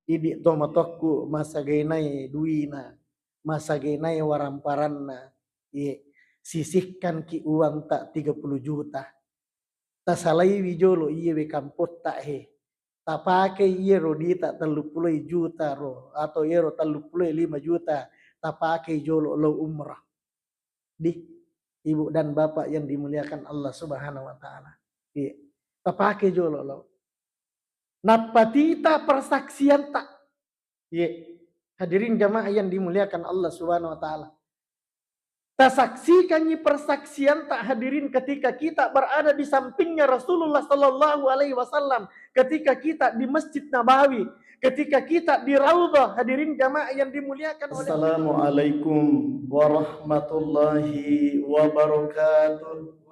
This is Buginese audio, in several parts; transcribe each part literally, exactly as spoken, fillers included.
Idi to matokku masagainai duina, masagainai waramparanna, ye, sisihkanki uang tak tiga puluh juta. Tasalaiwi jolo iye we kampotta he. Tapakei iyero dita telluppulo juta ro, atau iyero telluppulo lima juta, tapakei jolo lo umrah. Di, ibu dan bapak yang dimuliakan Allah Subhanahu wa Ta'ala. Iya. Tapake jolo lo. Nappa tita persaksianta. Iya. Hadirin jamaah yang dimuliakan Allah Subhanahu wa Ta'ala. Tasaksikangi persaksianta, hadirin, ketika kita berada di sampingnya Rasulullah sallallahu alaihi wasallam, ketika kita di Masjid Nabawi, ketika kita di Raudhah, hadirin jamaah yang dimuliakan oleh Assalamualaikum warahmatullahi wabarakatuh.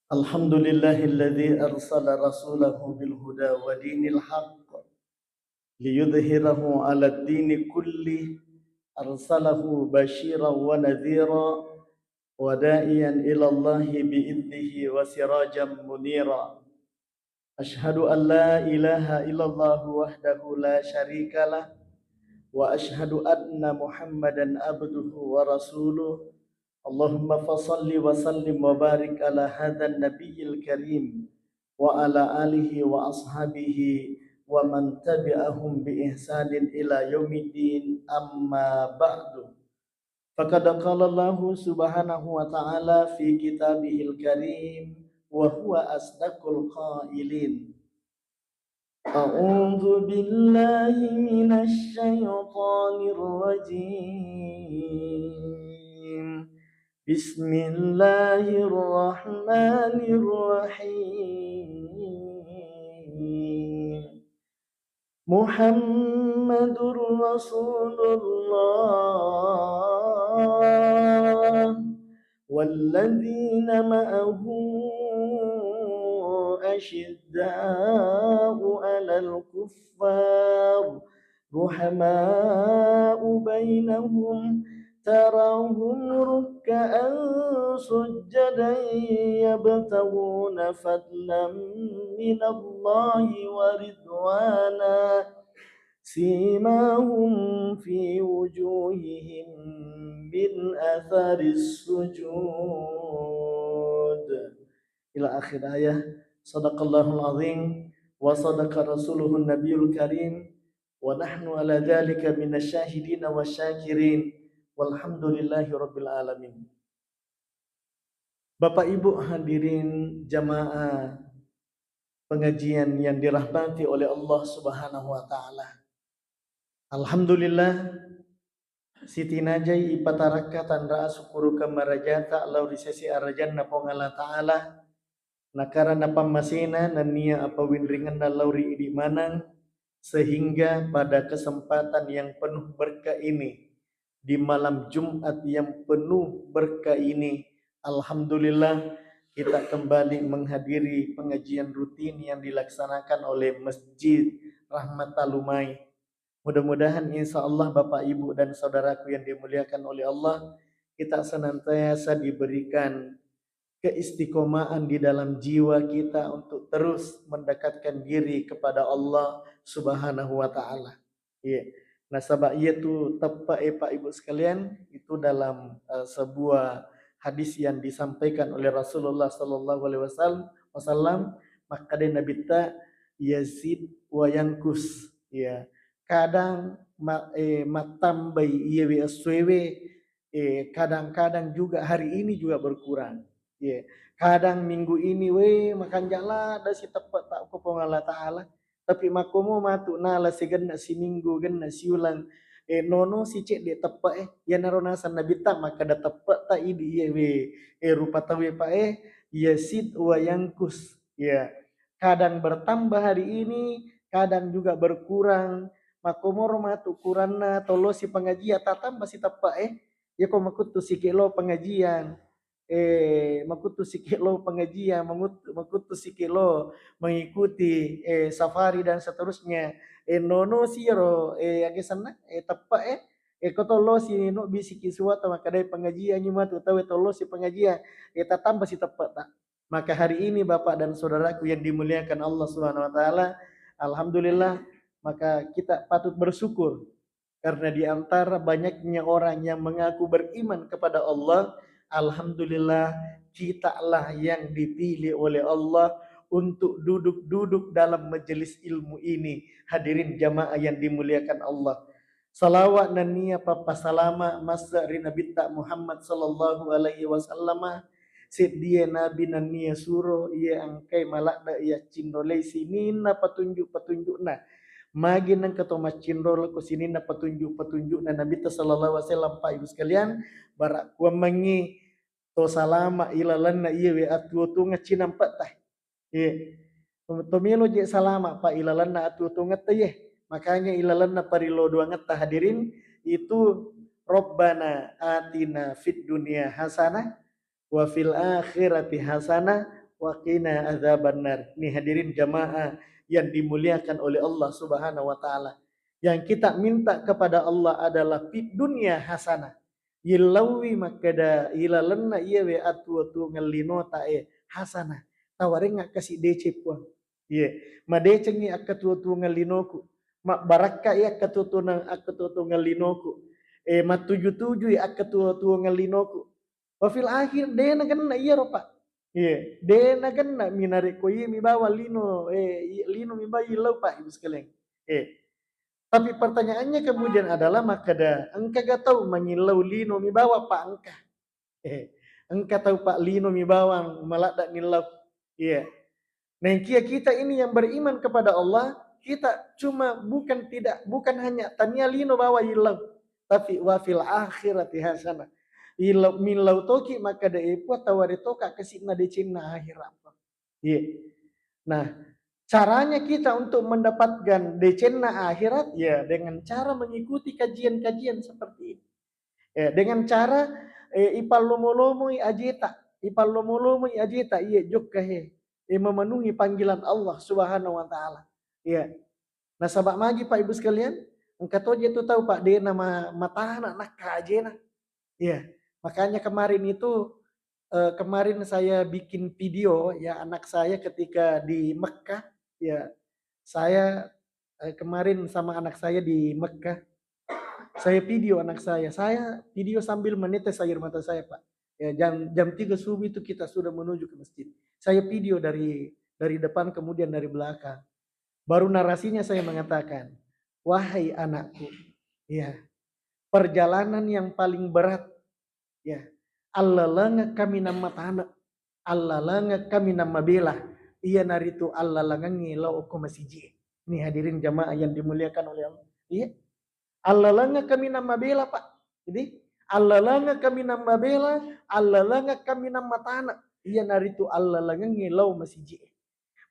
Alhamdulillahilladzi arsala rasulahu bil huda wa dinil haqq liyudhhirahu 'alad dini kullih, arsalahu basyiran wa nadhira wa da'iyan ilallahi bi idnihi wa sirajan munira. Asyhadu an la ilaha illallah wahdahu la syarikalah, wa asyhadu anna Muhammadan abduhu wa rasuluh. Allahumma fasalli wa sallim wa barik ala hadzan nabiyil karim wa ala alihi wa ashabihi wa man tabi'ahum bi ihsanin ila yaumiddin, amma ba'du. Faqad qala Allahu subhanahu wa ta'ala fi kitabihil karim wa huwa asdaqul qailin. A'udzu billahi minasy syaithanir rajim. Bismillahirrahmanirrahim. Muhammadur Rasulullah walladzina ma'ahu asyidda'u 'alal kuffar ruhama'u bainahum tarahum rukka'an sujjadan yabtaghuna fadlan minallahi wa ridwana. Simahum fi wujuhihim min atharis sujud. Ila akhir ayah. Sadaqallahul azim wa sadaqa rasuluhun nabiyul karim wa nahnu ala dzalika minasy syahidina wasy syakirin. Walhamdulillahi rabbil alamin. Bapak Ibu hadirin jamaah pengajian yang dirahmati oleh Allah Subhanahu wa Ta'ala. Alhamdulillah, sitinajai ipatarakka tanra asukkurukeng marajata lao ri sese arajanna Puang Allah Ta'ala, nakara napammasena nennia apawinringenna lao ri idi maneng, sehingga pada kesempatan yang penuh berkah ini, di malam Jumat yang penuh berkah ini, alhamdulillah, kita kembali menghadiri pengajian rutin yang dilaksanakan oleh Masjid Rahmatalumai. Mudah-mudahan, insya Allah, Bapak, Ibu, dan saudaraku yang dimuliakan oleh Allah, kita senantiasa diberikan keistiqomahan di dalam jiwa kita untuk terus mendekatkan diri kepada Allah Subhanahu wa Ta'ala. Iya. Nasaba iyatu teppe'e, Pak, Ibu sekalian, itu dalam, eh, sebuah hadis yang disampaikan oleh Rasulullah sallallahu alaihi wasal-, wasallam, makkeda Nabitta, "Yazid wa yankus." Ya. Kadang ma-, eh, mattambai iyewe essoewe, eh, kadang-kadang juga hari ini juga berkurang. Iya. Kadang minggu ini, we, makanja' ladda' si teppe'ta ko Puang Allah Ta'ala. Tapi makkomo matu nala sigenna siminggu, genna siuleng, eh, nono si cedde' teppe'e. Iyanaro naseng Nabitta makkeda teppe'ta idi iye, we, eh, rupa tauwe, Pak, eh, yazid wa yankus. Iya. Kadang bertambah hari ini, kadang juga berkurang. Makkomoro matu kuranna tollosi pengajian, tatamba si teppe'e. Iyako makuttu siki lo pengajian, eh, makuttu siki lo pengajian, mangut-, makuttu siki lo mengikuti, eh, safari dan seterusnya. Eh, nono siro, eh, age senna, eh, teppe'e, eh, ko tollosi no bisiki suwata makkedai pengajian, nyu matu tauwe tollosi pengajian, eh, tatamba si teppe'ta. Maka hari ini, Bapak dan Saudaraku yang dimuliakan Allah Subhanahu wa Ta'ala, alhamdulillah, maka kita patut bersyukur karena di antara banyaknya orang yang mengaku beriman kepada Allah, alhamdulillah, kitalah yang dipilih oleh Allah untuk duduk-duduk dalam majelis ilmu ini. Hadirin jamaah yang dimuliakan Allah. Salawat nennia pappasalama masse ri Nabitta Muhammad sallallahu alaihi wasallama, seddie nabi nennia suro iya engkai maladde yaccinrolei sininna petunjuk-petunjukna. Magi nengka to maccinro lao ko sininna petunjuk-petunjukna Nabitta sallallahu alaihi wasallam, Pak Ibu sekalian, bara kuammengngi to salama ilalenna iyawe atuo-tuongeng cinampe'ta. Iya. To melo je salama, Pak, ilalenna atuo-tuongetta, ye. Makanya ilalenna parillo duangetta, hadirin, itu Rabbana atina fid dunya hasanah wa fil akhirati hasanah wa qina adzabannar. Nih, hadirin jamaah yang dimuliakan oleh Allah Subhanahu wa Ta'ala. Yang kita minta kepada Allah adalah fid dunya hasanah. Yillauwi makkeda ilalenna iyawe atuo-tuongeng linota e hasanah. Tawarengnga kasi deceng, Puang. Iye, madecengngi akkatuo-tuongeng linoku. Mabbarakkai akkatuo-tuongeng, akkatuo-tuongeng linoku. E, mattuju-tujui akkatuo-tuongeng linoku. Wa fil akhir, de nagenna iyaro, Pak. Iye, de nagenna mi narekko iye mi bawang lino, e, i-, lino mi bawang illau, Pak, Ibu sekalian. E. Tapi pertanyaannya kemudian adalah makkeda, engkaga tau mangillau lino mi bawang, Pak, engka. Eh, engka tau, Pak, lino mi bawang maladde nillau. Iya. Naengkia kita ini yang beriman kepada Allah, kita cuma bukan tidak, bukan hanya tania lino bawang illau, tapi wa fil akhirati hasanah. Illau, millau toki makkeda, e Puang, tawari toka kasi'na decenna akhirat, Puang. Iya. Nah, caranya kita untuk mendapatkan decenna akhirat, ya, dengan cara mengikuti kajian-kajian seperti ini. Ya, dengan cara, eh, ipallomo-lomoi ajeta, ipallomo-lomoi ajeta, iya, jokka he, eh, memenuhi panggilan Allah Subhanahu wa Ta'ala. Ya. Nasaba magi, Pak, Ibu sekalian, engka toje tu tau, Pak, dena ma-, matana nakka ajena. Iya. Makanya kemarin itu, eh, kemarin saya bikin video, ya, anak saya ketika di Mekah, ya, saya, eh, kemarin sama anak saya di Mekah, saya video anak saya. Saya video sambil menetes air mata saya, Pak. Ya, jam, jam tiga subuh itu kita sudah menuju ke masjid. Saya video dari, dari depan, kemudian dari belakang. Baru narasinya saya mengatakan, "Wahai anakku, ya, perjalanan yang paling berat, ya, allalengeng kaminang matana, allalengeng kaminang mabela, iyanaritu allalengengnge lao okko masiji." Ini, hadirin jamaah yang dimuliakan oleh Allah. Iya. Allalengeng kaminang mabela, Pak. Jadi, allalengeng kaminang mabela, allalengeng kaminang matana, iyanaritu allalengengnge lao masiji.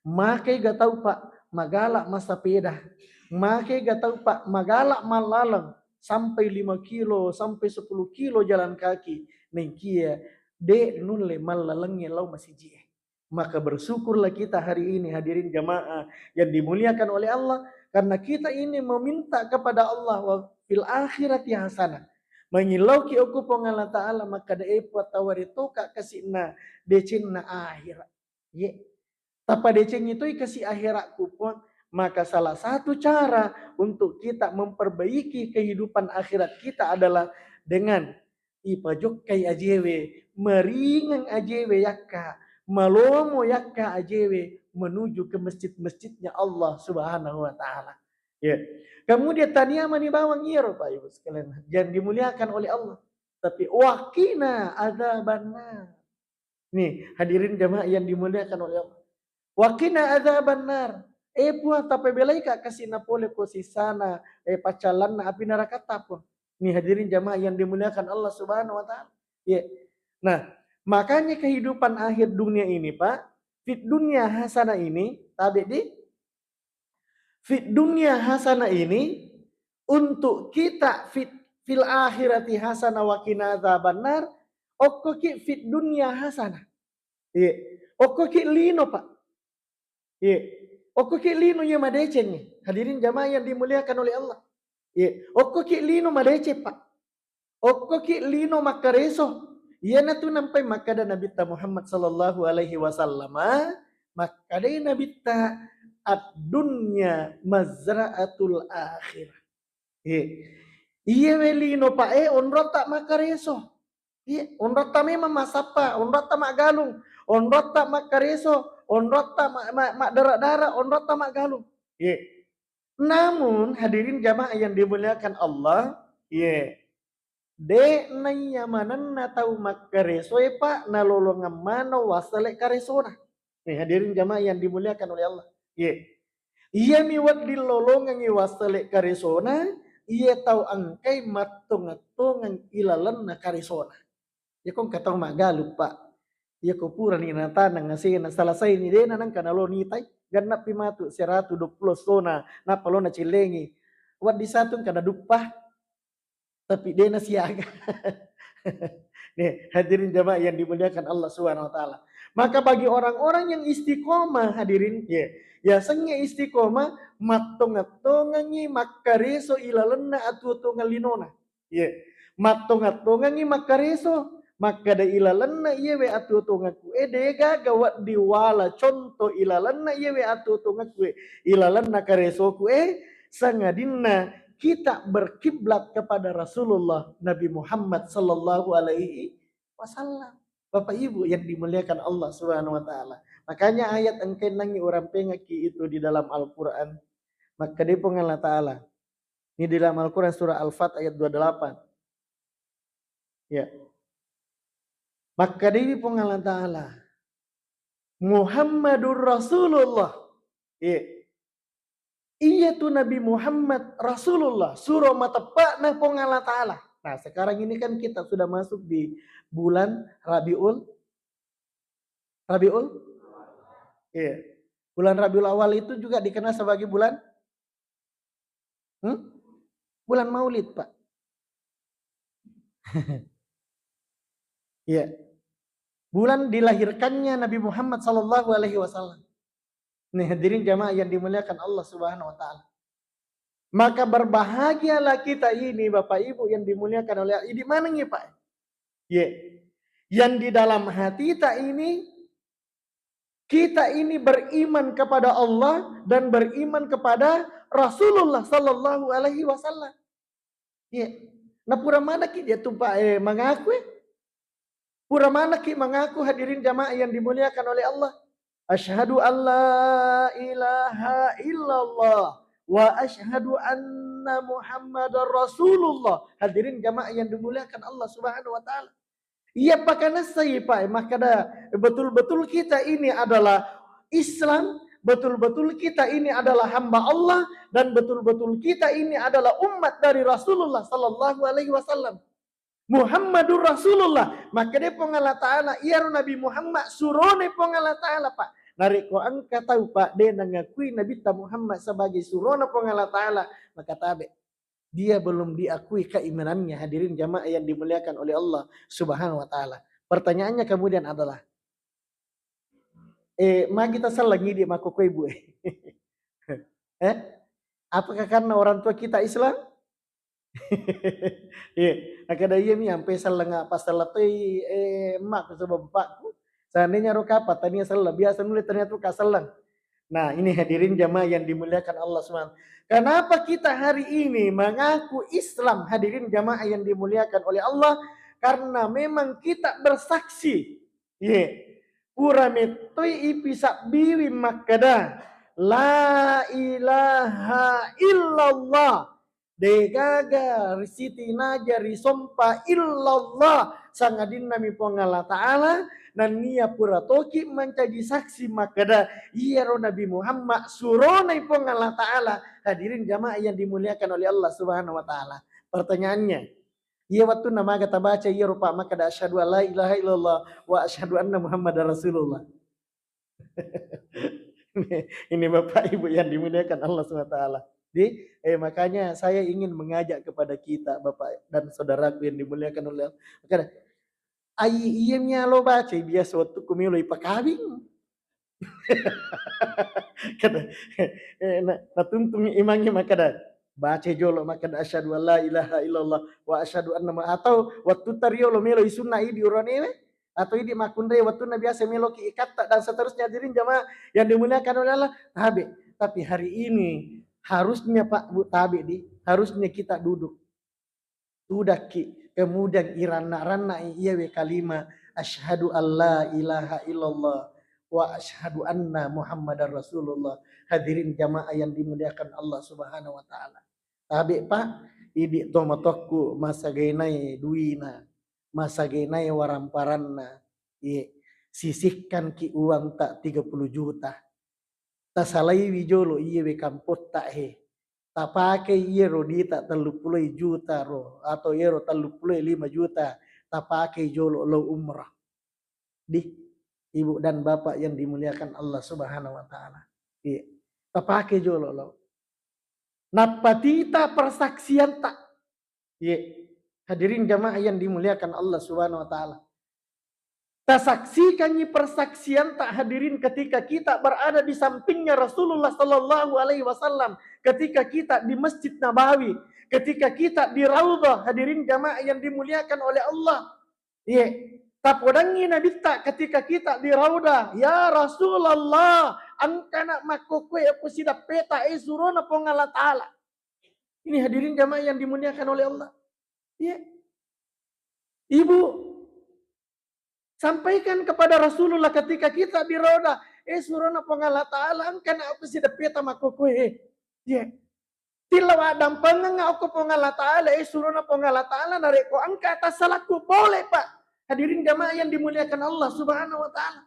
Makai ga tau, Pak, magala massapeda. Makai ga tau, Pak, magala mallaleng sampai lima kilo, sampai sepuluh kilo jalan kaki. Naengkia de nulle mallalengnge lao masiji. Maka bersyukurlah kita hari ini, hadirin jamaah yang dimuliakan oleh Allah, karena kita ini meminta kepada Allah wa fil akhirati hasanah. Mangillauki okko Puang Allah Ta'ala, makkeda, e Puang, tawari toka kasi'na decenna akhirat. Ye. Tappa decengngi toi kasi akhiratku, Puang. Maka salah satu cara untuk kita memperbaiki kehidupan akhirat kita adalah dengan ipajokkai ajewe, maringeng ajewe yakka, malomo yakka ajewe menuju ke masjid-masjidnya Allah Subhanahu wa Ta'ala. Ya. Kemudian tania mani bawang iyaro, Pak Ibu sekalian, yang dimuliakan oleh Allah. Tapi waqina adzabannar. Nih, hadirin jamaah yang dimuliakan oleh Allah. Waqina adzabannar. Eh, Puang, tapabelaika kasi napole ko sisana, eh, paccallanna api neraka, Puang. Nih, hadirin jamaah yang dimuliakan Allah Subhanahu wa Ta'ala. Iya. Nah, makanya kehidupan akhir dunia ini, Pak, fid dunya hasanah ini, tabe di fid dunya hasanah ini, untuk kita fit, fil akhirati hasanah wa qina adzabannar, okkoki fid dunya hasanah. Iya. Okkoki lino, Pak. Iya. Okkoki lino iya madeceng. Hadirin jamaah yang dimuliakan oleh Allah. Iya. Okkoki lino madeceng, Pak. Okkoki lino makkareso. Iyanatu nampai makkeda Nabitta Muhammad sallallahu alaihi wasallam, makkedai Nabitta, "Ad-dunya mazra'atul akhir." Iya. Iyawe lino, Pak, e, onrotta makkareso. Iya, onrotta memang massappa, onrotta maggalung, onrotta makkareso, onrotta ma-, ma-, maddara-dara, onrotta maggalung. Iya. Namun, hadirin jamaah yang dimuliakan Allah, iya. De' naiyamanenna tau makkaresoe, Pak, nalolongeng mano wassele karesona. Nih, hadirin jamaah yang dimuliakan oleh Allah. Ye. Iyami wedding lolongengngi wassele karesona, iye tau engkai mattongeng-tongeng ilalenna karesona. Iyako engka tau maggalung, Pak. Iyako purani nataneng asena, selesaini de' nanengka nalo nitai, genna'pi matu seratu duappulo essona, nappa lo nacillengi. Wedding satu engka naduppa. Tapi de' nasiaga. Nih, hadirin jamaah yang dimuliakan Allah Subhanahu wa Ta'ala. Maka bagi orang-orang yang istiqomah, hadirin, ya, yasengnge istiqomah, mattongeng-tongengngi makkareso ilalenna atuo-tuongeng linona. Ya, mattongeng-tongengngi makkareso, makkeda ilalenna iyewe atuo-tuongengku e, de'gaga wedding wala contoh ilalenna iyewe atuo-tuongengku e, ilalenna karesoku e, sangadinna kita berkiblat kepada Rasulullah Nabi Muhammad sallallahu alaihi wasallam. Bapak Ibu yang dimuliakan Allah Subhanahu wa Ta'ala. Makanya ayat engkae nangngi urampengekki itu di dalam Al-Quran. Makkedai Puang Allah Ta'ala. Ini di dalam Al-Quran surah Al-Fat ayat dua delapan. Ya. Makkedai Puang Allah Ta'ala. Muhammadur Rasulullah. Iya. Iyatu Nabi Muhammad Rasulullah, suro mateppa'na Puang Allah Ta'ala. Nah, sekarang ini kan kita sudah masuk di bulan Rabiul, Rabiul? Iya. Bulan Rabiul Awal itu juga dikenal sebagai bulan, hmm? Bulan Maulid, Pak. Iya. Bulan dilahirkannya Nabi Muhammad sallallahu alaihi wasallam. Nih, hadirin jamaah yang dimuliakan Allah Subhanahu wa Ta'ala. Maka berbahagialah kita ini, Bapak Ibu yang dimuliakan oleh Allah. Idi manengngi, Pak? Ye. Yang di dalam hati kita ini, kita ini beriman kepada Allah dan beriman kepada Rasulullah sallallahu alaihi wasallam. Iya. Nah, pura manakki dia tumpah, eh, mengaku, eh? Pura manakki mengaku, hadirin jamaah yang dimuliakan oleh Allah? Asyhadu an la ilaha illallah wa asyhadu anna Muhammadar Rasulullah. Hadirin jamaah yang dimuliakan Allah Subhanahu wa Ta'ala. Iya pakanessai, Pak, makkeda betul-betul kita ini adalah Islam, betul-betul kita ini adalah hamba Allah, dan betul-betul kita ini adalah umat dari Rasulullah sallallahu alaihi wasallam. Muhammadur Rasulullah. Makkeda Puang Allah Ta'ala, iyaro Nabi Muhammad surone Puang Allah Ta'ala, Pak. Narekko engka tau, Pak, de nangakui Nabitta Muhammad sebagai surona Puang Allah Ta'ala, maka tabe. Dia belum diakui keimanannya, hadirin jamaah yang dimuliakan oleh Allah Subhanahu wa Ta'ala. Pertanyaannya kemudian adalah, eh, magi taselleng idi makkokkoe, Bu, eh? Eh? Apakah karena orang tua kita Islam? Iya, makkeda iyami ampe selleng, apa selleng toi, eh, emmakku sebab bapakku. Seandainya ro kapang tania selleng, biasa nulle tania tu ka selleng. Nah, ini hadirin jamaah yang dimuliakan Allah subhanahu. Kenapa kita hari ini mengaku Islam, hadirin jamaah yang dimuliakan oleh Allah? Karena memang kita bersaksi. Ye. Pura mettoi ipisabbiwi makkeda, "La ilaha illallah." Degaga risitinaja risompa illallah, sangadinnami Puang Allah Ta'ala, nennia pura toki mancaji saksi makkeda, iyaro Nabi Muhammad suronai Puang Allah Ta'ala. Hadirin jamaah yang dimuliakan oleh Allah Subhanahu wa Ta'ala. Pertanyaannya, iya wettunna maga tabaca iyaro, Pak, makkeda, "Asyhadu an la ilaha illallah wa asyhadu anna Muhammadar Rasulullah." Ini Bapak Ibu yang dimuliakan Allah subhanahu wa taala. Jadi, eh, makanya saya ingin mengajak kepada kita, Bapak dan saudaraku yang dimuliakan oleh Allah. Makanya, ai iya mialo baca, biasa waktu kumilo ipakawing. Kada, eh, na, natuntung imangi makada. Baca jolo makkeda asyhadu alla ilaha illallah wa asyhadu anna Muha-, atau wettu tariolo melo isunna idi uranewe, atau idi makkunrai wettunna biasa meloki ikatta dan seterusnya. Hadirin jamaah yang dimuliakan oleh Allah, tabe. Tapi hari ini harusnya, Pak, Bu, tabe di, harusnya kita duduk. Tudakki, kemudian iranna-ranna iyawe kalima asyhadu alla ilaha illallah wa asyhadu anna Muhammadar Rasulullah. Hadirin jamaah yang dimuliakan Allah Subhanahu wa Ta'ala. Tabe, Pak, idi to matokku masagainai duina, masagainai waramparanna, ye, sisihkanki uang tak tiga puluh juta. Tasalaiwi jolo iyewe kampotta he. Tapakei iyero dita telluppulo juta ro, atau iyero telluppulo lima juta, tapakei jolo lo umrah. Di, ibu dan bapak yang dimuliakan Allah Subhanahu wa Ta'ala. Iya. Tapake jolo lo. Nappa tita persaksianta. Iya. Hadirin jamaah yang dimuliakan Allah Subhanahu wa Ta'ala. Tasaksikangi persaksianta, hadirin, ketika kita berada di sampingnya Rasulullah sallallahu alaihi wasallam, ketika kita di Masjid Nabawi, ketika kita di Raudhah, hadirin jamaah yang dimuliakan oleh Allah. Iya. Tapodangngi Nabitta ketika kita di Raudhah, "Ya Rasulullah, engkana makkokkoe okko sidappeta, eh, surona Puang Allah Ta'ala." Ini hadirin jamaah yang dimuliakan oleh Allah. Iya. Ibu, sampaikan kepada Rasulullah ketika kita di Raudhah, "Eh, surona Puang Allah Ta'ala, engkana okko sidappeta makkokkoe." Iya. Tilawa dampengeng okko Puang Allah Ta'ala, eh, surona Puang Allah Ta'ala, narekko engka tassalakku, boleh, Pak. Hadirin jamaah yang dimuliakan Allah Subhanahu wa Ta'ala.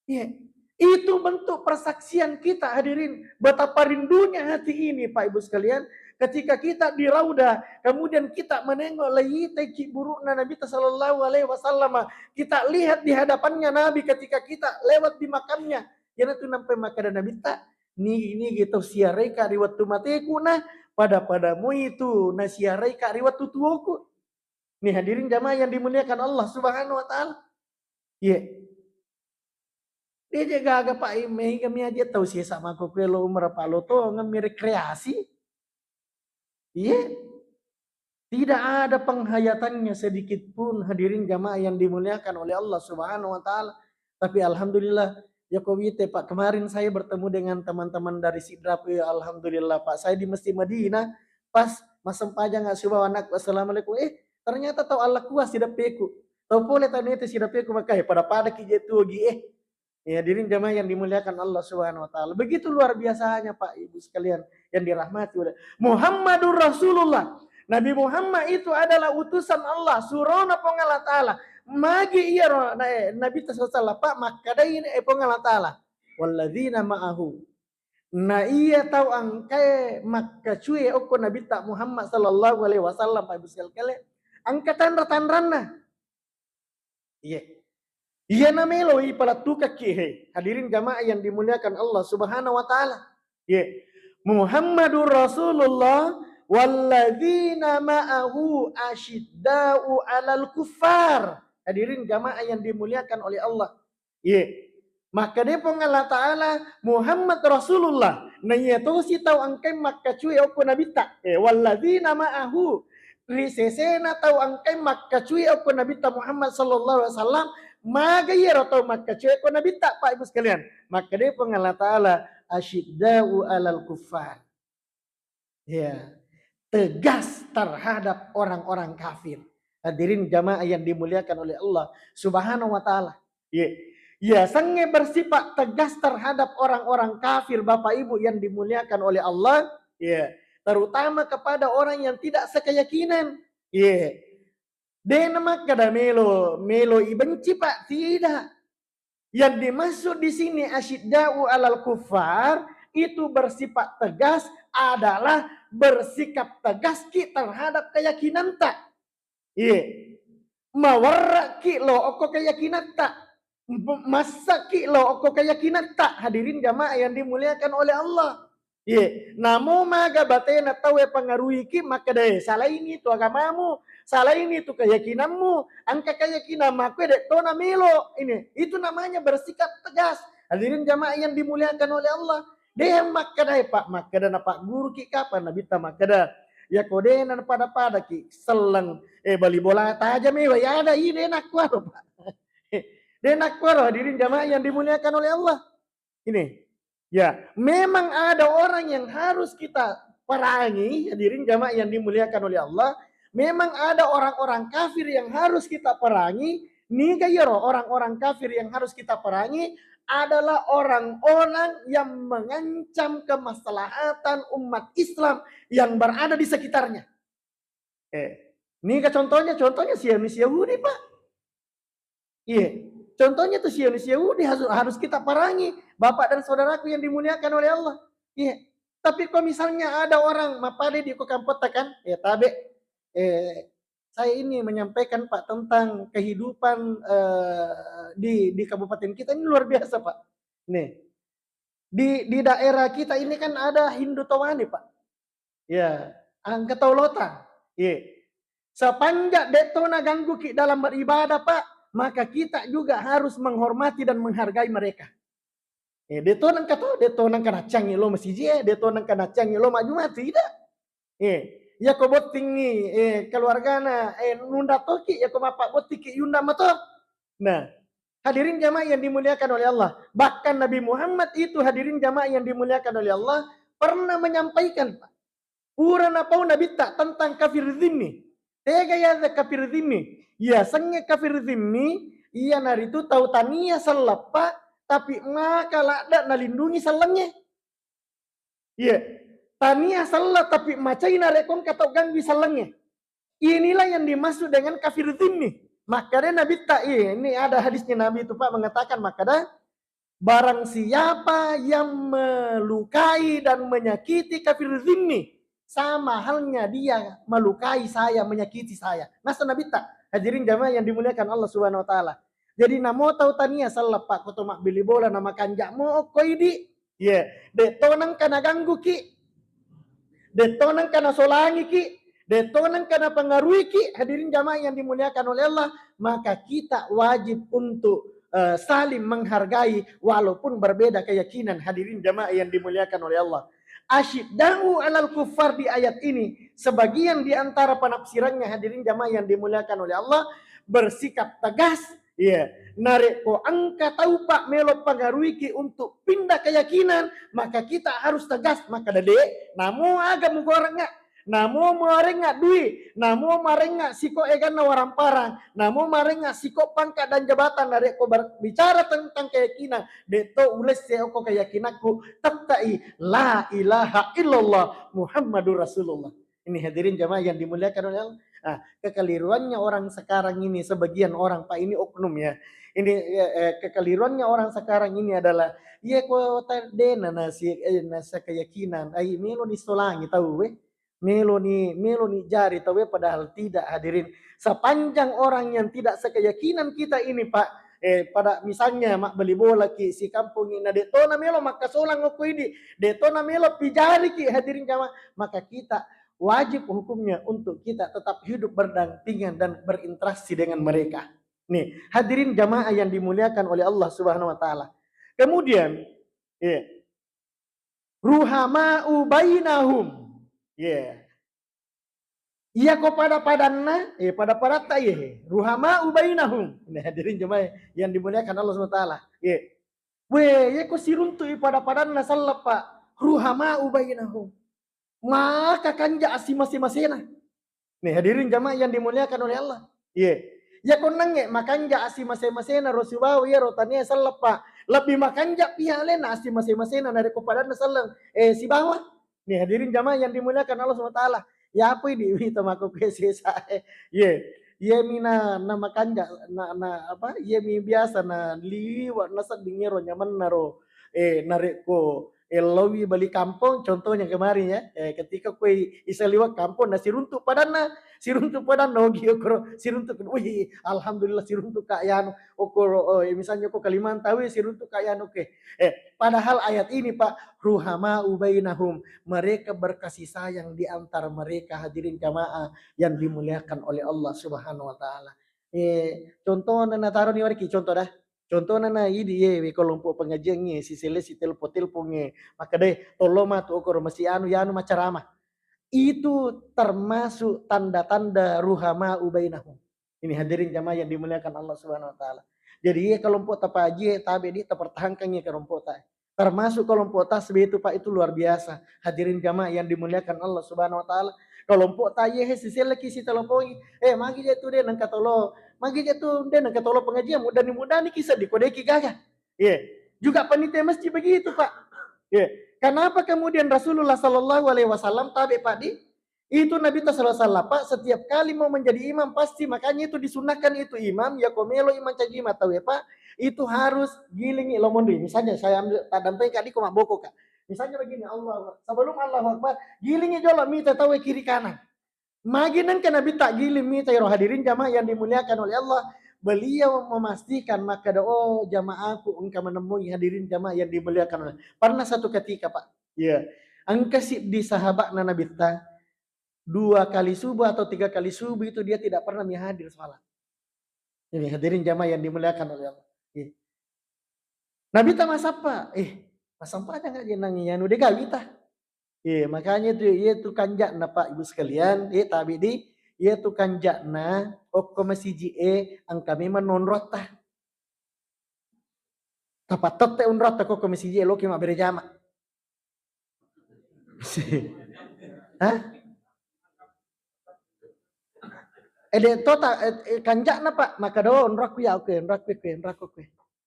Iya. Itu bentuk persaksian kita, hadirin. Betapa rindunya hati ini, Pak Ibu sekalian. Ketika kita di Raudhah, kemudian kita menengok, laitaiki burukna Nabi sallallahu alaihi wasallam. Kita lihat di hadapannya Nabi ketika kita lewat di makamnya. Iyanatu nampai makkeda Nabitta, "Ni, nigi tau siaraika ri wettu mateku na pada-pada moi tu nasiaraika ri wettu tuoku." Nih, hadirin jamaah yang dimuliakan Allah Subhanahu wa Ta'ala. Iya. Deje gaga, Pak, mega mi aja tau sesa makkokkoe lo umrah, Pak, lo tongemmi rekreasi. Iya. Tidak ada penghayatannya sedikit pun, hadirin jamaah yang dimuliakan oleh Allah Subhanahu wa Ta'ala. Tapi alhamdulillah, Joko Wite, Pak, kemarin saya bertemu dengan teman-teman dari Sidrap, ya, alhamdulillah, Pak. Saya di Masjid Madinah, pas massempajang, sibawa anakku, "Assalamualaikum." Eh, ternyata tau Allah kuas sidappeku. Tau pole tau nete sidappeku, maka, eh, pada-pada ki je tuo gi, eh. Ya, hadirin jamaah yang dimuliakan Allah Subhanahu wa Ta'ala. Begitu luar biasanya, Pak, Ibu sekalian yang dirahmati oleh Muhammadur Rasulullah. Nabi Muhammad itu adalah utusan Allah, surona Puang Allah Ta'ala. Magi iya ro, na-, eh, Nabi sallallahu alaihi wasallam, Pak, makkedai, eh, Puang Allah Ta'ala, "Walladzina ma'ahu." Na iya tau engkae makkacue okko Nabitta Muhammad sallallahu alaihi wasallam, Pak Ibu sekalian, engka tanra-tanranna. Iya. Iya na melo ipalettukakki, he. Hadirin jamaah yang dimuliakan Allah Subhanahu wa Ta'ala. Iya. Muhammadur Rasulullah walladzina ma'ahu asyidda'u 'alal kuffar. Hadirin jamaah yang dimuliakan oleh Allah. Iya. Makkeda Puang Allah Ta'ala, Muhammad Rasulullah. Na iya tosi tau engkae makkacue okko Nabitta. Eh, walladzina ma'ahu. Ri sesena tau engkae makkacue okko Nabitta Muhammad sallallahu alaihi wasallam, maga iyaro tau makkacue okko Nabitta, Pak Ibu sekalian? Makkeda Puang Allah Ta'ala, "Asyidda'u 'alal kuffar." Ya, tegas terhadap orang-orang kafir. Hadirin jamaah yang dimuliakan oleh Allah Subhanahu wa Ta'ala. Ya, ya, sange bersifat tegas terhadap orang-orang kafir, Bapak Ibu yang dimuliakan oleh Allah. Ya, terutama kepada orang yang tidak sekeyakinan. Iya. De namakkeda melo, melo ibenci, Pak, tidak. Yang dimaksud di sini asyidda'u 'alal kuffar itu bersifat tegas adalah bersikap tegas ki terhadap keyakinanta. Iya. Mawarra'ki lo okko keyakinanta. M-, massaki lo okko keyakinanta. Hadirin jamaah yang dimuliakan oleh Allah. Iya, namo maga batena tauwe pengaruhiki makkeda, "Eh, salaini tu agamamu, salaini tu keyakinanmu, engka keyakinan makkue de' tona melo." Ini, itu namanya bersikap tegas. Hadirin jamaah yang dimuliakan oleh Allah. De makkedae, Pak, makkeda na Pak Guru ki kapang Nabitta makkeda, yako de na pada-pada ki selleng, eh, bali bola tajam, eh, wai ada i de nakkuaro, Pak. De nakkuaro, hadirin jamaah yang dimuliakan oleh Allah. Ini, ya, memang ada orang yang harus kita perangi, hadirin jamaah yang dimuliakan oleh Allah. Memang ada orang-orang kafir yang harus kita perangi. Niga iyaro orang-orang kafir yang harus kita perangi adalah orang-orang yang mengancam kemaslahatan umat Islam yang berada di sekitarnya. Eh, niga contohnya? Contohnya Zionis Yahudi, Pak. Iya. Contohnya tuh Zionis Yahudi harus, harus kita perangi, Bapak dan Saudaraku yang dimuliakan oleh Allah. Iya. Tapi kok misalnya ada orang mappada di ko kampotta kan, ya tabe. Eh, saya ini menyampaikan, Pak, tentang kehidupan, eh, di di kabupaten kita ini luar biasa, Pak. Nih, di di daerah kita ini kan ada Hindu Tawani, Pak. Ya, engka tau lota. Iya. Sepanjang de to naganggu ki dalam beribadah, Pak, maka kita juga harus menghormati dan menghargai mereka. Eh, de to nengka to, de to nengka naccangi lo masiji, eh, de to nengka naccangi lo majumati, tidak. Eh, iya ko bottingi, eh, keluargana, eh, nunda toki, iya ko mappa bottiki yunda mato. Nah, hadirin jamaah yang dimuliakan oleh Allah. Bahkan Nabi Muhammad itu, hadirin jamaah yang dimuliakan oleh Allah, pernah menyampaikan, Pak, pura napau Nabitta tentang kafir zimmi. Tega ya kafir zimmi? Ya, sengnge kafir zimmi, iya naritu tau tania selleppa, tapi maka ladda nalindungi sellengnge. Iya. Tania sella tapi macai narekko engka tau ganggui sellengnge. Inilah yang dimaksud dengan kafir zimmi. Makkada Nabitta, iya, ini ada hadisnya Nabi itu, Pak, mengatakan, makkada, barang siapa yang melukai dan menyakiti kafir zimmi, sama halnya dia melukai saya, menyakiti saya. Nasa Nabitta, hadirin jamaah yang dimuliakan Allah Subhanahu wa Ta'ala. Jadi namo tau tania selleppa ko to mabbili bola na makanja mo okko idi. Iya, de to nengka naganggu ki. De to nengka nasolangi ki. De to nengka napengaruhi ki. Hadirin jamaah yang dimuliakan oleh Allah, maka kita wajib untuk, eh, saling menghargai walaupun berbeda keyakinan. Hadirin jamaah yang dimuliakan oleh Allah. Asyidda'u alal kuffar di ayat ini, sebagian di antara penafsirannya, hadirin jamaah yang dimuliakan oleh Allah, bersikap tegas. Iya, narekko engka tau, Pak, melo pengaruhi ki untuk pindah keyakinan, maka kita harus tegas. Maka dede, namo aga mugorengnga, namo muarengnga dui, namo marengnga siko eganna waramparang, namo marengnga siko pangkat dan jabatan, narekko berbicara tentang keyakinan, de to ulesse okko keyakinanku, tettai la ilaha illallah Muhammadur Rasulullah. Ini hadirin jamaah yang dimuliakan oleh Allah. Ah, kekeliruannya orang sekarang ini, sebagian orang, Pak, ini oknum ya. Ini, eh, eh, kekeliruannya orang sekarang ini adalah, iya ko ta-, dena nasi, eh, nasa keyakinan, ai melo ni solangi tau, eh. Melo ni, melo ni jari tau, eh, padahal tidak, hadirin. Sepanjang orang yang tidak sekeyakinan kita ini, Pak, eh, pada misalnya mabbali bola ki si kampongi na de to na melo makkasolang okko idi, de to na melo pijari ki, hadirin jamaah, maka kita wajib hukumnya untuk kita tetap hidup berdampingan dan berinteraksi dengan mereka. Nih, hadirin jamaah yang dimuliakan oleh Allah Subhanahu wa Ta'ala. Kemudian, iya, ruhama'u bainahum. Iya. Iya ko pada-padanna, eh, pada-padatta, iya, ruhama'u bainahum. Nah, hadirin jamaah yang dimuliakan Allah Subhanahu wa Ta'ala. Iya. Weh, iya ko siruntu i pada-padanna salleppa, ruhama'u bainahum. Maka kanja assimase-masena. Nih, hadirin jamaah yang dimuliakan oleh Allah. Iya. Iya ko nangnge makanja assimase-masena ro sibawa iya ro tania salleppa. Lebih makanja pihak alena assimase-masena narekko padanna selleng, eh, sibawa. Nih, hadirin jamaah yang dimuliakan Allah Subhanahu wa Ta'ala. Ya apa ini? Wita mako kue sesa. Iya. Iya mi na, na makanja, na, na apa? Iya mi biasa na liwa na sedding ero nyamanna ro. Eh, narekko eh, laowi bali kampong, contohnya kemarin ya, eh, ketika kue isa liwat kampong, na siruntuk padanna, siruntuk padanna, ogi okoro, siruntuk, wih, alhamdulillah siruntuk Kak Yano, okoro, oh, eh, misalnya ko Kalimantan, wih, siruntuk Kak Yano, oke. Eh, padahal ayat ini, Pak, ruhama'u bainahum, mereka berkasih sayang di antara mereka, hadirin jamaah yang dimuliakan oleh Allah Subhanahu wa Ta'ala. Eh, contohna nataro ni wariki, contoh dah. Contohna na idi ye, we kelompok pengajian ye, sisele sitelpon-telpon ye, makkeda, "Tollo matu okoro masi anu, yanu macarama." Itu termasuk tanda-tanda ruhama ubainahum. Ini hadirin jamaah yang dimuliakan Allah Subhanahu wa Ta'ala. Jadi ye kelompok ta Pak Haji, tabe di, tapertahankan ye kelompok ta. Termasuk kelompok ta sebab itu, Pak, itu luar biasa. Hadirin jamaah yang dimuliakan Allah Subhanahu wa Ta'ala. Kelompok ta ye, he, siselleki sitelepongi. "Eh, magi je tu de nengka tolo. Magi je tu de nengka tolo pengajian. Mudani-mudani kisah dikodeki gaga." Ye. Juga panitia masjid begitu, Pak. Ye. Kenapa kemudian Rasulullah Sallallahu Alaihi Wasallam tabe, Pak, di? Itu Nabi ta sallallahu alaihi wasallam, Pak, setiap kali mau menjadi imam pasti, makanya itu disunahkan itu imam, ya ko melo imam caji mata we, Pak, itu harus gilingi lo mondui. Misalnya saya ambil, tak dampeng kak, di ko mabboko kak. Misalnya begini, Allah, sebelum Allahu Akbar, gilingi jolo mita tawe kiri kanan. Magi nengka Nabi ta giling mita iro, hadirin jamaah yang dimuliakan oleh Allah, beliau memastikan maka, "Oh, jamaahku engka menemui," hadirin jamaah yang dimuliakan oleh. Pernah satu ketika, Pak. Iya. Engka siddi sahabatna Nabi ta, dua kali subuh atau tiga kali subuh itu dia tidak pernah mi hadir salat. Ini hadirin jamaah yang dimuliakan oleh Allah. Iya. Nabi ta massappa, eh, massempajang aja nang iyanu de gawi ta. Iya, makanya itu, iya tu kanjakna, Pak, Ibu sekalian, eh, tabi di, iya tu kanjakna, okko masiji e, engka memang nonrotta. Tapattette unrotta ko, ko masiji e, loki mabbere jama. Hah? Eh, de, tota, eh, eh, kanjakna, Pak, maka do, unrakku ya, oke, unrakku, oke, unrakku, oke.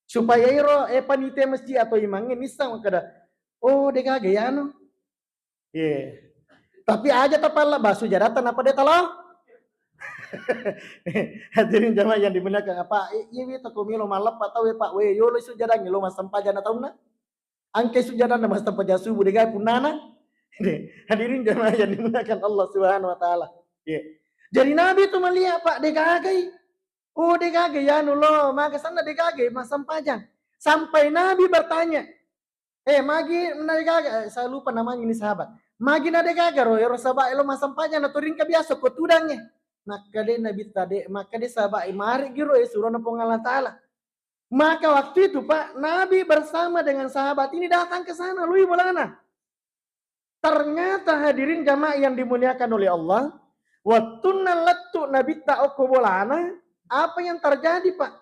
Supaya iro, eh, panitia masjid atau imangnge nissang makkeda, "Oh, de gaga ya anu." Iya. Tapi aja tapalla basu jadata napa de talo. Hadirin jamaah yang dimuliakan, apa, eh, iya, iya, tako milo malleppa tau, eh, Pak, we, yolo isu jadangnge lo massempajang na taunna. Angke sujadanna massempajang subuh, de gaga punnana. Hadirin jamaah yang dimuliakan Allah Subhanahu wa Ta'ala. Iya. Jadi Nabi itu melihat, Pak, de gagai. Oh, de gagai anu lo, maka sana de gagai massempajang. Sampai Nabi bertanya, "Eh, magi na de gaga?" Eh, saya lupa namanya ini sahabat. "Magi na de gaga ro, ero sahabat lo massempajang na turingka biasa ko tudangnge." Makkeda Nabi ta de, makkeda sahabat, "Eh, mari giro, eh, surona Puang Allah Ta'ala." Maka waktu itu, Pak, Nabi bersama dengan sahabat ini datang ke sana, lui bolana. Ternyata hadirin jamaah yang dimuliakan oleh Allah, wattunna lettu Nabitta okko bolana, apa yang terjadi, Pak?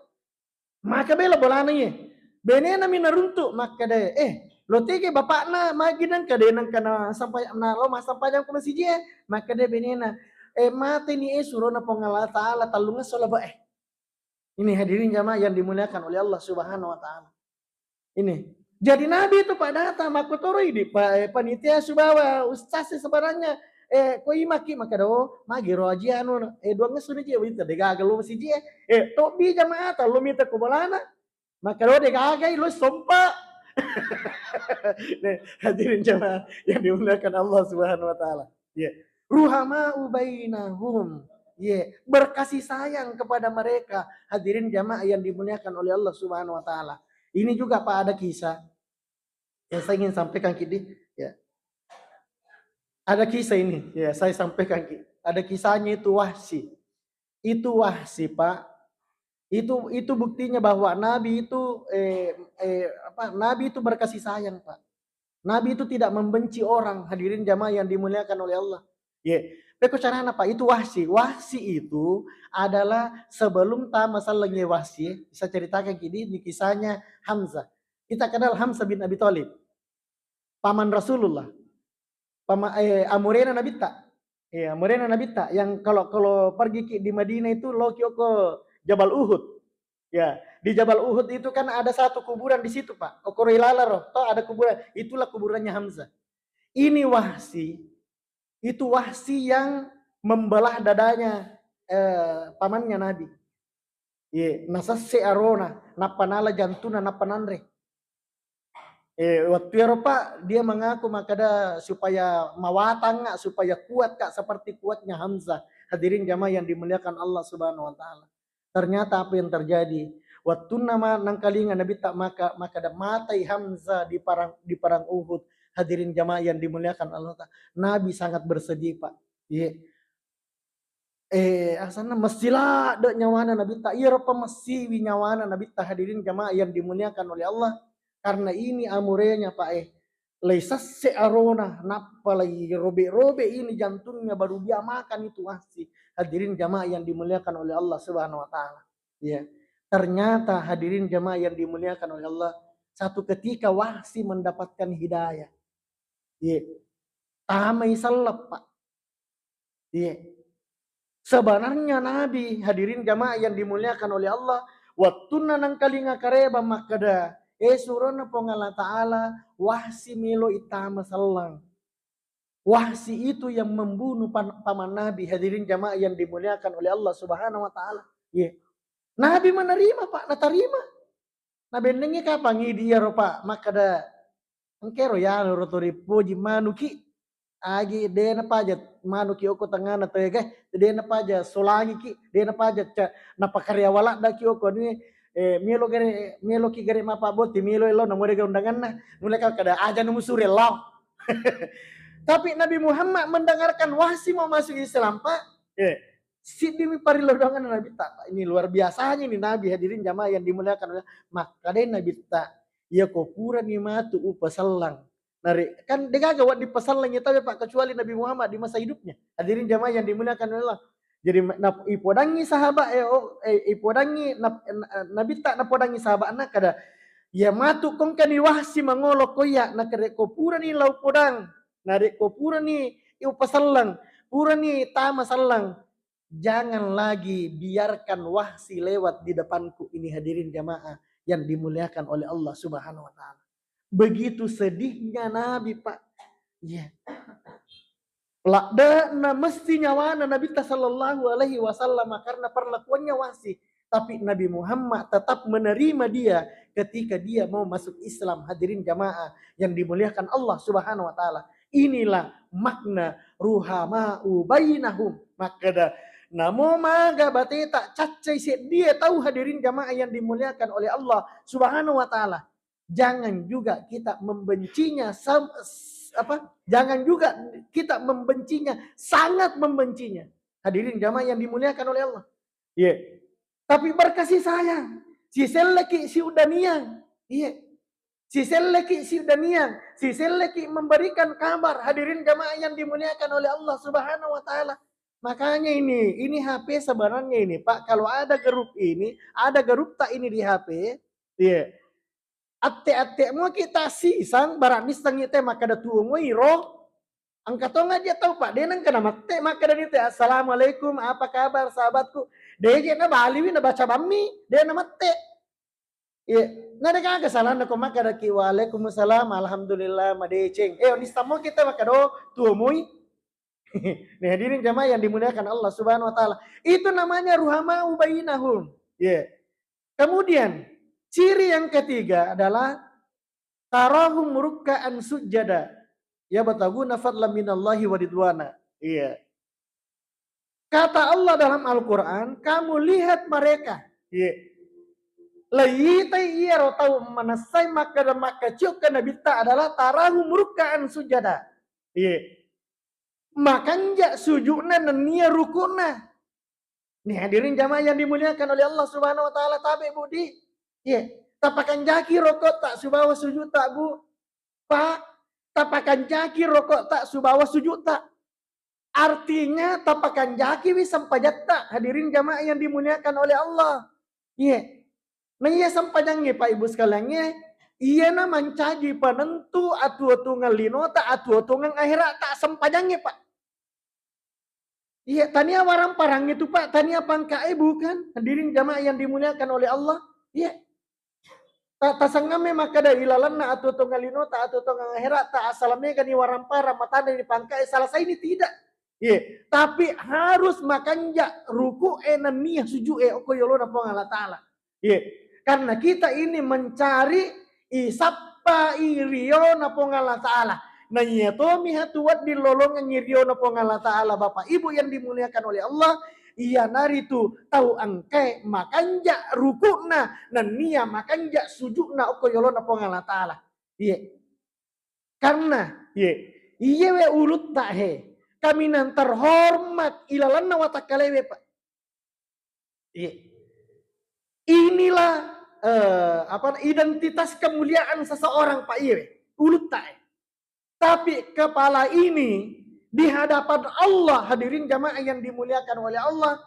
Maka bela bolana ye. Benena mi naruntu, makkeda, "Eh, lo tege bapakna, magi nengka de nengka na sampai na lo massempajang ko masiji e?" Makkeda benena, "Eh, mate ni, eh, surona Puang Allah Ta'ala, tellungesso lebe e." Ini hadirin jamaah yang dimuliakan oleh Allah Subhanahu wa Ta'ala. Ini. Jadi Nabi itu, Pak, datang, makkutoro idi, Pak, eh, panitia subawa ustaz sebenarnya, eh, ko imaki, makkeda, "Oh, magi ro aji anu, eh, duangngesso ni ji, wita de gaga lo masiji e." Eh, tobbi jamaah ta lo mita ko bolana. Makkeda, "Oh, de gagai lo sompa." Nih, hadirin jamaah yang dimuliakan Allah Subhanahu wa Ta'ala. Iya. Ruhama'u bainahum. Iya, berkasih sayang kepada mereka. Hadirin jamaah yang dimuliakan oleh Allah Subhanahu wa Ta'ala. Ini juga, Pak, ada kisah yang saya ingin sampaikan kidi. Ya. Ada kisah ini, ya, saya sampaikan ki. Ada kisahnya itu Wahsy. Itu Wahsy, Pak. Itu, itu buktinya bahwa Nabi itu, eh, eh, apa, Nabi itu berkasih sayang, Pak. Nabi itu tidak membenci orang, hadirin jamaah yang dimuliakan oleh Allah. Ye, peko carana, Pak, itu Wahsy. Wahsy itu adalah sebelum ta masallengnge Wahsy, saya ceritakan kidi, ini kisahnya Hamzah. Kita kenal Hamzah bin Abi Thalib, paman Rasulullah. Pama-, eh, amurena Nabitta. Iya, amurena Nabitta. Yang kalau, kalau pergi ki di Madinah itu, lo ki oko Jabal Uhud. Ya, di Jabal Uhud itu kan ada satu kuburan di situ, Pak. Okoro ilala ro, toh ada kuburan. Itulah kuburannya Hamzah. Ini Wahsy, itu Wahsy yang membelah dadanya, eh, pamannya Nabi. Ye, nasesse arona, nappa nala jantuna, nappa nanre. Eh, waktu ero, Pak, dia mengaku makkeda supaya mawatang, supaya kuat, Kak, seperti kuatnya Hamzah. Hadirin jamaah yang dimuliakan Allah Subhanahu wa Ta'ala. Ternyata apa yang terjadi? Wattunna ma-, nangkalinga Nabitta maka, makkeda matai Hamzah di parang, di parang Uhud. Hadirin jamaah yang dimuliakan Allah Ta'ala. Nabi sangat bersedih, Pak. Ye. eh, asanna messi ladde nyawana Nabitta. Iyaro pa messiwi nyawana Nabitta, hadirin jamaah yang dimuliakan oleh Allah. Karena ini amurenya, Pak, eh. Laisasse arona, nappa lai robe-robe ini jantungnya, baru dia makan itu Wahsy. Hadirin jamaah yang dimuliakan oleh Allah Subhanahu wa Ta'ala. Ya. Ternyata, hadirin jamaah yang dimuliakan oleh Allah, satu ketika Wahsy mendapatkan hidayah. Ya. Tamai selleng, Pak. Iya. Sebenarnya Nabi, hadirin jamaah yang dimuliakan oleh Allah, wettunna nengkalinga karebang makkeda, eh, surona Puang Allah Ta'ala, Wahsy melo itama selleng. Wahsy itu yang membunuh pan-, paman Nabi, hadirin jamaah yang dimuliakan oleh Allah Subhanahu wa Ta'ala. Iya. Nabi menerima, Pak, natarima. Nabennengngi kapang idi iyaro, Pak, makkeda, engkero yalo ro to ripoji manuki. Agi de napaja manuki okko tengngana toega, de napaja solangiki, de napaja ca-, napakarewa laddaki okko ni, eh, melo gare, meloki gare mapabbotti, melo elo namorega undanganna. Mulai kau kada aja nunggu sure lao. Tapi Nabi Muhammad mendengarkan Wahsy mau masuk Islam, Pak. Eh, Siddimi parilodongan Nabitta, Pak. Ini luar biasanya ini Nabi, hadirin jamaah yang dimuliakan oleh Allah. Makkadai Nabitta, iya ko purani matu upaselleng. Nare-, kan degaga wedding paselleng ya tabe, Pak, kecuali Nabi Muhammad di masa hidupnya. Hadirin jamaah yang dimuliakan oleh Allah. Jadi, na-, ipodangi sahabat, eh, oh, eh, ipodangi na-, na-, Nabitta napodangi sahabatna kada, iya matu kongkani Wahsy mangolo koya, nakare ko purani lau podang, nare ko purani upaselleng, purani tama selleng, jangan lagi biarkan Wahsy lewat di depanku ini, hadirin jamaah yang dimuliakan oleh Allah Subhanahu wa Ta'ala. Begitu sedihnya Nabi, Pak. Iya. Ladde'na messi nyawana Nabitta sallallahu alaihi wasallam karena perlakuannya Wahsy. Tapi Nabi Muhammad tetap menerima dia ketika dia mau masuk Islam. Hadirin jamaah yang dimuliakan Allah Subhanahu wa Ta'ala. Inilah makna ruhama'u bainahum. Makkeda, namo maga bateta caccai seddie tau, hadirin jamaah yang dimuliakan oleh Allah Subhanahu wa Ta'ala. Jangan juga kita membencinya sam-, s-, apa? Jangan juga kita membencinya, sangat membencinya. Hadirin jamaah yang dimuliakan oleh Allah. Iya. Tapi berkasih sayang. Siselleki siudaniang. Iya. Siselleki siudaniang. Siselleki memberikan kabar. Hadirin jamaah yang dimuliakan oleh Allah Subhanahu wa Ta'ala. Makanya ini, ini H P sebenarnya ini, Pak, kalau ada grup ini, ada grup tak ini di H P, iya. Atte-atte mo kita sisang, barang nisang ite makkeda tuo moi ro. Engka tonga dia tau, Pak, de nengka namette makkeda ni te, "Assalamualaikum, apa kabar, sahabatku?" De je na baliwi na baca bammi, de namette. Iya, na de gaga salanna ko makkeda ki, "Waalaikumsalam, alhamdulillah, madeceng." Eh, nisang mo kita makkeda, "Oh, tuo moi." Nih, hadirin jamaah yang dimuliakan Allah Subhanahu wa Ta'ala. Itu namanya ruhama'u bainahum. Iya. Kemudian, ciri yang ketiga adalah tarahum rukka'an sujjada. Yabtaghuna fadlan minallahi wa ridwana. Iya. Kata Allah dalam Al-Quran, kamu lihat mereka. Iya. Leitai iyaro tau manessai makkeda makkaciokka Nabitta adalah tarahum rukka'an sujjada. Iya. Makanja sujudna nennia ruku'na. Nih, hadirin jamaah yang dimuliakan oleh Allah Subhanahu wa Ta'ala, tabe, Bu, di. Iya, tapakanjaki rokok tak subawa sujud tak, Bu? Pak, tapakanjaki rokok tak subawa sujud tak? Artinya, tapakanjaki wi sempajatta, hadirin jamaah yang dimuliakan oleh Allah. Iya. Nah, iya sempajangnge, Pak, Ibu sekalian, iya, iyana mancaji penentu atuo-tuongeng linota, atuo-tuongeng akhirat, tak sempajangnge, Pak. Iya, tania waramparang itu, Pak, tania pangkae, bukan? Hadirin jamaah yang dimuliakan oleh Allah. Iya. Ta-, tasengngamme makkeda ilalenna atuo-tuongeng linota, atuo-tuongeng akhirat, ta asala megani waramparang, matana ni pangkae, selesai ini tidak. Iya, tapi harus makanja ruku'e nennia suju'e okko yolona Puang Allah Ta'ala. Iya, karena kita ini mencari isappai riona Puang Allah Ta'ala. Nah, iya tomi hatu wedding lolongengngi riona Puang Allah Ta'ala, Bapak Ibu yang dimuliakan oleh Allah, iyanaritu tau engkae makanja ruku'na, nennia makanja suju'na okko yolona Puang Allah Ta'ala. Iya. Karena, ye, iyewe ulutta he, kaminang terhormat ilalanna watakkalewe, Pak. Iya. Inilah eh, apa identitas kemuliaan seseorang, Pak, iye. Ulutta, eh. Tapi kepala ini di hadapan Allah, hadirin jamaah yang dimuliakan oleh Allah,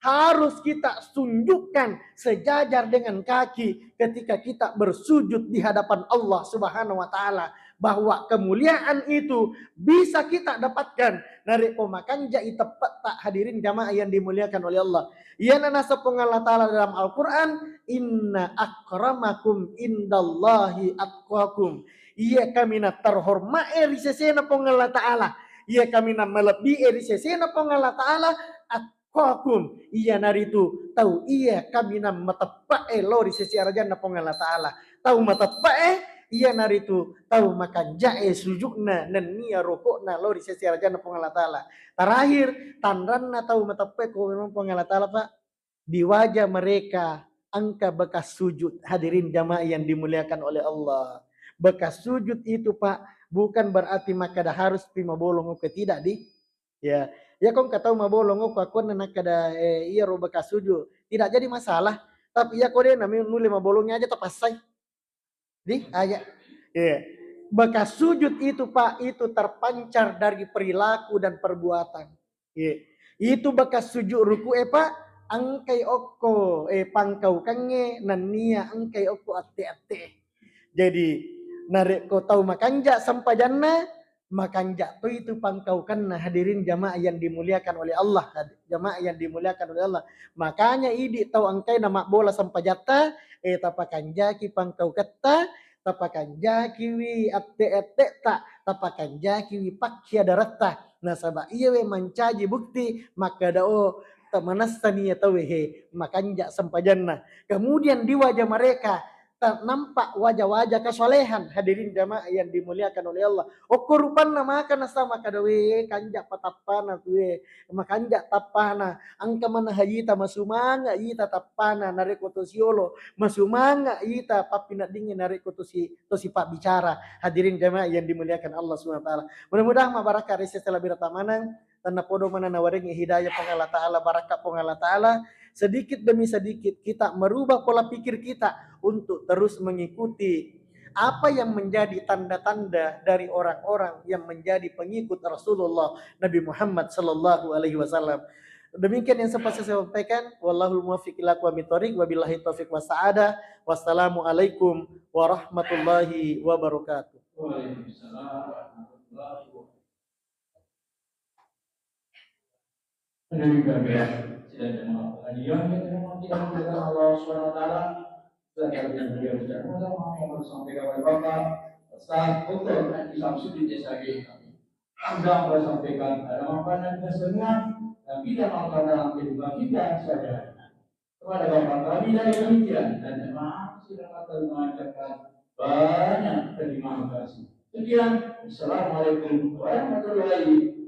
harus kita tunjukkan sejajar dengan kaki ketika kita bersujud di hadapan Allah Subhanahu wa Ta'ala, bahwa kemuliaan itu bisa kita dapatkan narekko makanja'i teppe'ta, hadirin jamaah yang dimuliakan oleh Allah. Iyana naseng Puang Allah Ta'ala dalam Al-Quran, "Inna akramakum indallahi atqakum." Iya kaminang terhorma'e ri sesena Puang Allah Ta'ala, iya kaminang malebbi'e ri sesena Puang Allah Ta'ala, atqakum, iyanaritu tau iya kaminang mateppe'e lao ri sesi arajanna Puang Allah Ta'ala. Tau mateppe'e iyanaritu tau makanja'e suju'na nennia roko'na lao ri sesi arajanna Puang Allah Ta'ala. Terakhir, tanranna tau mateppe'e ko memang Puang Allah Ta'ala, Pak, di wajah mereka engka bekas sujud. Hadirin jamaah yang dimuliakan oleh Allah. Bekas sujud itu, Pak, bukan berarti makkeda harus pi mabolong, oke, tidak, di. Ya, ya kong katau mabolong, oke, aku nakkeda eh, iya ro bekas sujud. Tidak jadi masalah. Tapi iya kode nami nule mabolongnya aja terpaksa. Di, aja. Iya. Bekas sujud itu, Pak, itu terpancar dari perilaku dan perbuatan. Iya. Itu bekas sujud ruku, eh, Pak, engkai okko eh pangkaukangnge nennia engkai okko atte-atte. Jadi narekko tau makanja sempajanna, makanja to itu pangkaukanna, hadirin jamaah yang dimuliakan oleh Allah, had- jamaah yang dimuliakan oleh Allah. Makanya idi tau engkai na mabbola sempajatta, eh, tapakanjaki pangkauketta, tapakanjakiwi atte-attetta, tapakanjakiwi pakkiadaratta. Nasaba iyawe mancaji bukti makkeda, oh, manessani iya tauwe he makanja sempajanna. Kemudian di wajah mereka ta- nampak wajah-wajah kesolehan, hadirin jamaah yang dimuliakan oleh Allah. Okko rupanna maka nasama kada we kanja patappana tuwe, makanja tappana, engka mana hayita masumanga ita tappana narekko to siolo, masumanga ita pappinaddingi narekko to si to sipabbicara. Hadirin jamaah yang dimuliakan Allah Subhanahu wa Ta'ala. Mudah-mudahan mabarakka rese selabira tamanang, tanna podo mana nawarengi hidayah Puang Allah Ta'ala, barakka Puang Allah Ta'ala. Sedikit demi sedikit kita merubah pola pikir kita untuk terus mengikuti apa yang menjadi tanda-tanda dari orang-orang yang menjadi pengikut Rasulullah Nabi Muhammad sallallahu alaihi wasallam. Demikian yang sempat saya sampaikan. Wallahul muwaffiq ila aqwamit thoriq. Wabillahi taufiq was sa'adah. Wassalamualaikum warahmatullahi wabarakatuh. Waalaikumsalam warahmatullahi wabarakatuh. Demikian ya, sidang jamaah pengajian yang dirahmati dan dimuliakan Allah Subhanahu wa Taala. Setelah kita berikan beliau ucapan yang disampaikan oleh Bapak Ustaz Doktor Haji Samsudin S H G. Sudah saya sampaikan, ada makanan kesenangan, dan tidak makanan yang dibagikan saja. Kepada Bapak kami dari panitia dan jemaah, silakan kami mengucapkan banyak terima kasih. Sekian, Assalamualaikum warahmatullahi